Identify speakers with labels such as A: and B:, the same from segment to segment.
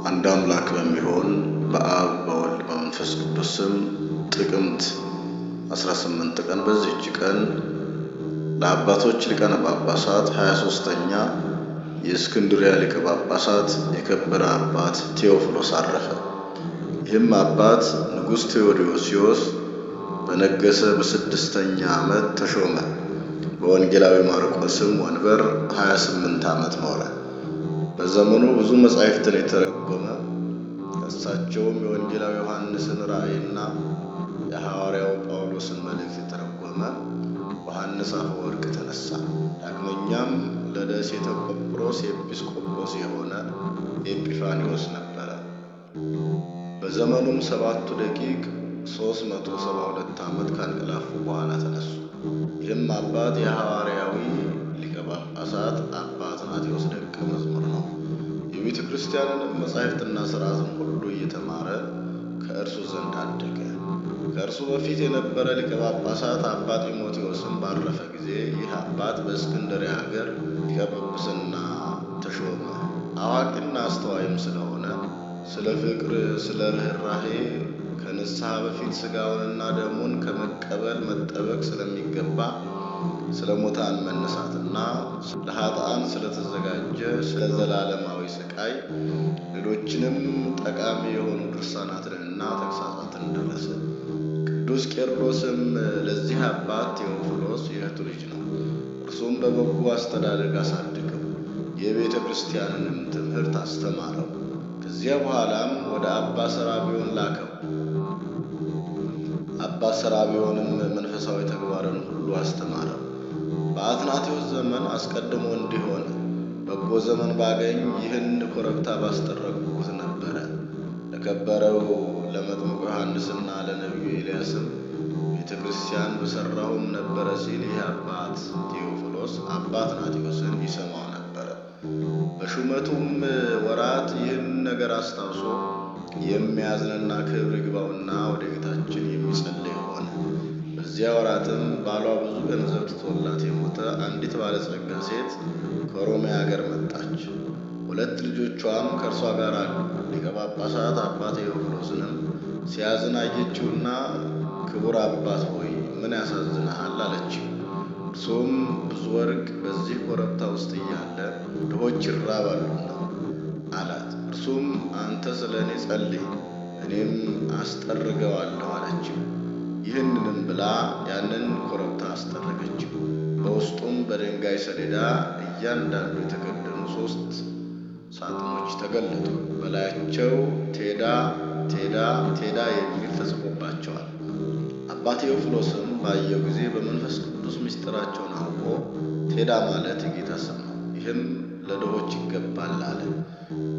A: አንድ አምላክ በሚሆን በአብ በወልድ በመንፈስ ቅዱስ ስም ጥቅምት 18 ቀን በዚህች ቀን ለአባቶች ሊቃነ ጳጳሳት 23ኛ የእስክንድርያ ሊቀ ጳጳሳት የከበረ አባት ቴዎፍሎስ አረፈ። ይህም አባት ንጉሥ ቴዎዶሲዎስ በነገሰ በ6ኛ ዓመት ተሾመ። በወንጌላዊ ማርቆስም ወንበር 28 ዓመት ኖረ። በዘመኑ ብዙ መጻሕፍትን የተረጎመ፣ ከእሳቸውም የወንጌላዊ ዮሐንስን ራእይና የሐዋርያው ጳውሎስን መልእክት የተረጎመ ዮሐንስ አፈወርቅ ተነሳ። ዳግመኛም ለደሴተ ቆጵሮስ ኤጲስቆጶስ የሆነ ኤጲፋኒዎስ ነበረ። በዘመኑም ሰባቱ ደቂቅ 372 ዓመት ካንቀላፉ በኋላ ተነሱ። ይህም አባት የሐዋርያዊ ሊቀ ጳጳሳት አባ አትናቴዎስ ደቀ መዝሙር ነው። የቤተ ክርስቲያንንም መጻሕፍትና ሥርዓትን ሁሉ እየተማረ ከእርሱ ዘንድ አደገ። ከእርሱ በፊት የነበረ ሊቀ ጳጳሳት አባ ጢሞቴዎስም ባረፈ ጊዜ ይህ አባት በእስክንድርያ ሀገር ሊቀ ጵጵስና ተሾመ። አዋቂና አስተዋይም ስለሆነ ስለ ፍቅር፣ ስለ ርኅራኄ ከንስሐ በፊት ሥጋውንና ደሙን ከመቀበል መጠበቅ ስለሚገባ ስለ ሙታን መነሳትና ለኃጥአን ስለተዘጋጀ ስለ ዘላለማዊ ስቃይ ሌሎችንም ጠቃሚ የሆኑ ድርሳናትንና ተግሳጻትን ደረሰ። ቅዱስ ቄርሎስም ለዚህ አባት ቴዎፍሎስ የእህቱ ልጅ ነው። እርሱም በበጎ አስተዳደግ አሳደገው፣ የቤተ ክርስቲያንንም ትምህርት አስተማረው። ከዚያ በኋላም ወደ አባ ሰራቢዮን ላከው። አባ ሰራቢዮንም መንፈሳዊ ተግባርን ሁሉ አስተማረው። በአትናቴዎስ ዘመን አስቀድሞ እንዲሆነ በጎ ዘመን ባገኝ ይህን ኮረብታ ባስጠረግኩት ነበረ። ለከበረው ለመጥምቁ ዮሐንስና ለነቢዩ ኤልያስም ቤተ ክርስቲያን በሠራሁም ነበረ ሲል ይህ አባት ቴዎፍሎስ አባ አትናቴዎስን ይሰማው ነበረ። በሹመቱም ወራት ይህን ነገር አስታውሶ የሚያዝንና ክብር ይግባውና ወደ ጌታችን የሚጸልይ ሆነ። በዚያ ወራትም ባሏ ብዙ ገንዘብ ትቶላት የሞተ አንዲት ባለጸጋ ሴት ከሮሜ አገር መጣች። ሁለት ልጆቿም ከእርሷ ጋር አሉ። ሊቀ ጳጳሳት አባ ቴዎፍሎስንም ሲያዝን አየችውና ክቡር አባት ሆይ ምን ያሳዝንሃል? አለችው። እርሱም ብዙ ወርቅ በዚህ ኮረብታ ውስጥ እያለ ድሆች ይራባሉና አላት። እርሱም አንተ ስለ እኔ ጸልይ፣ እኔም አስጠርገዋለሁ አለችው። ይህንንም ብላ ያንን ኮረብታ አስጠረገችው። በውስጡም በድንጋይ ሰሌዳ እያንዳንዱ የተከደኑ 3 ሳጥኖች ተገለጡ። በላያቸው ቴዳ ቴዳ ቴዳ የሚል ተጽፎባቸዋል። አባ ቴዎፍሎስም ባየው ጊዜ በመንፈስ ቅዱስ ምስጢራቸውን አውቆ ቴዳ ማለት የጌታ ስም ነው፣ ይህም ለድሆች ይገባል አለ።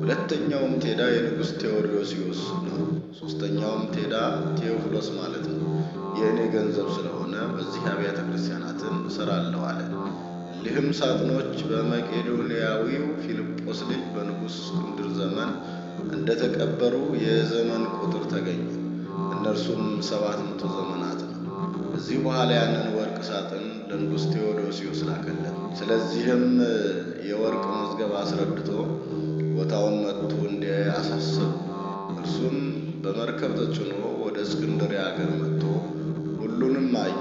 A: ሁለተኛውም ቴዳ የንጉሥ ቴዎዶሲዎስ ነው። ሦስተኛውም ቴዳ ቴዎፍሎስ ማለት ነው፣ የእኔ ገንዘብ ስለሆነ በዚህ አብያተ ክርስቲያናትን እሰራለሁ አለ። እሊህም ሳጥኖች በመቄዶንያዊው ፊልጶስ ልጅ በንጉሥ እስክንድር ዘመን እንደተቀበሩ የዘመን ቁጥር ተገኘ። እነርሱም 700 ዘመናት ነው። ከዚህ በኋላ ያንን ወርቅ ሳጥን ለንጉሥ ቴዎዶሲዎስ ላከለት። ስለዚህም የወርቅ መዝገብ አስረድቶ ቦታውን መጥቶ እንዲያይ አሳሰቡ። እርሱም በመርከብ ተጭኖ ወደ እስክንድርያ አገር መጥቶ ሁሉንም አየ።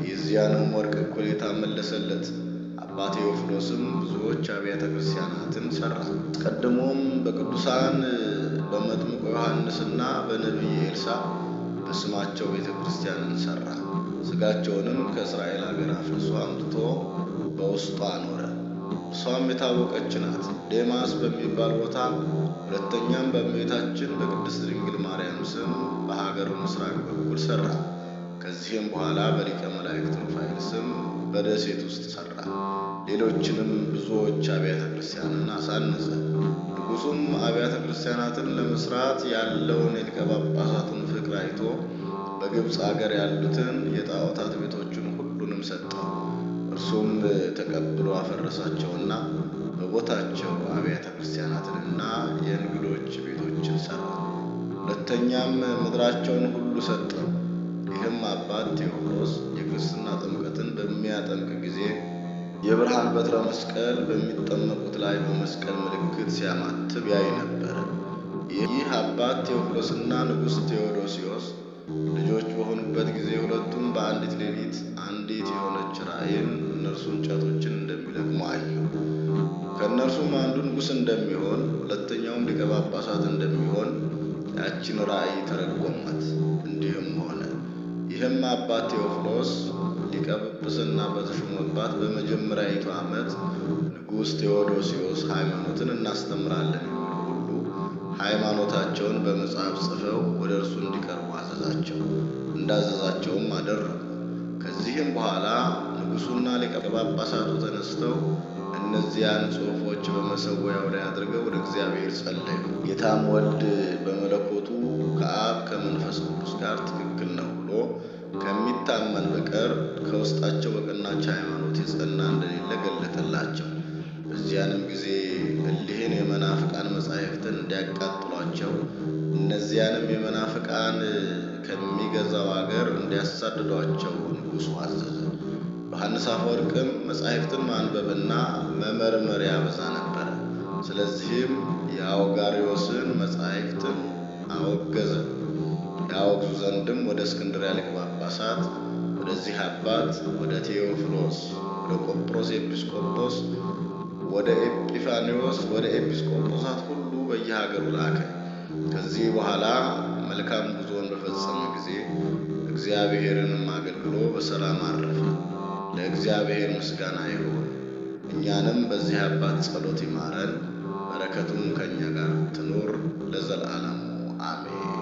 A: የዚያንም ወርቅ እኩሌታ መለሰለት። አባ ቴዎፍሎስም ብዙዎች አብያተ ክርስቲያናትን ሠራ። አስቀድሞም በቅዱሳን በመጥምቁ ዮሐንስና በነቢይ ኤልሳዕ በስማቸው ቤተ ክርስቲያንን ሠራ። ሥጋቸውንም ከእስራኤል አገር አፍልሶ አምጥቶ በውስጧ አኖረ። እርሷም የታወቀች ናት፣ ዴማስ በሚባል ቦታ። ሁለተኛም በእመቤታችን በቅድስት ድንግል ማርያም ስም በሀገሩ ምስራቅ በኩል ሠራ። ከዚህም በኋላ በሊቀ መላእክት ሩፋኤል ስም በደሴት ውስጥ ሠራ። ሌሎችንም ብዙዎች አብያተ ክርስቲያንን አሳነጸ። ንጉሡም አብያተ ክርስቲያናትን ለመስራት ያለውን የሊቀ ጳጳሳቱን ፍቅር አይቶ በግብፅ አገር ያሉትን የጣዖታት ቤቶችን ሁሉንም ሰጠው። እርሱም ተቀብሎ አፈረሳቸውና በቦታቸው አብያተ ክርስቲያናትንና የእንግዶች ቤቶችን ሠራ። ሁለተኛም ምድራቸውን ሁሉ ሰጠው። ይህም አባት ቴዎፍሎስ የክርስትና ጥምቀትን በሚያጠምቅ ጊዜ የብርሃን በትረ መስቀል በሚጠመቁት ላይ በመስቀል ምልክት ሲያማትብ ያይ ነበር። ይህ አባት ቴዎፍሎስና ንጉሥ ቴዎዶሲዮስ ልጆች በሆኑበት ጊዜ ሁለቱም በአንዲት ሌሊት አንዲት የሆነች ራእይን እነርሱ እንጨቶችን እንደሚለቅሙ አዩ። ከእነርሱም አንዱ ንጉሥ እንደሚሆን ሁለተኛውም ሊቀ ጳጳሳት እንደሚሆን ያችን ራእይ ተረጎሟት። እንዲህም ሆነ። ይህም አባት ቴዎፍሎስ ሊቀ ጵጵስና በተሾመባት በመጀመሪያይቱ ዓመት ንጉሥ ቴዎዶሲዮስ ሃይማኖትን እናስተምራለን የሚሉ ሁሉ ሃይማኖታቸውን በመጽሐፍ ጽፈው ወደ እርሱ እንዲቀርቡ አዘዛቸው። እንዳዘዛቸውም አደረጉ። ከዚህም በኋላ ንጉሡና ሊቀ ጳጳሳቱ ተነስተው እነዚያን ጽሑፎች በመሠዊያው ላይ አድርገው ወደ እግዚአብሔር ጸለዩ። ጌታም ወልድ በመለኮቱ ከአብ ከመንፈስ ቅዱስ ጋር ትክክል ነው ብሎ ከሚታመን በቀር ከውስጣቸው በቀናች ሃይማኖት የጸና እንደሌለ ገለጠላቸው። በዚያንም ጊዜ እሊህን የመናፍቃን መጻሕፍትን እንዲያቃጥሏቸው እነዚያንም የመናፍቃን ከሚገዛው አገር እንዲያሳድዷቸው ንጉሡ አዘዘ። ዮሐንስ አፈወርቅም መጻሕፍትን ማንበብና መመርመር ያበዛ ነበረ። ስለዚህም የአውጋሪዎስን መጻሕፍትን አወገዘ። ያወግዙ ዘንድም ወደ እስክንድርያ ሊቀ ጳጳሳት ወደዚህ አባት ወደ ቴዎፍሎስ፣ ወደ ቆጵሮስ ኤጲስቆጶስ፣ ወደ ኤጲፋኒዎስ፣ ወደ ኤጲስቆጶሳት ሁሉ በየሀገሩ ላከ። ከዚህ በኋላ መልካም ጉዞን በፈጸመ ጊዜ እግዚአብሔርንም አገልግሎ በሰላም አረፈ። ለእግዚአብሔር ምስጋና ይሁን። እኛንም በዚህ አባት ጸሎት ይማረን፣ በረከቱም ከእኛ ጋር ትኑር ለዘላለሙ አሜን።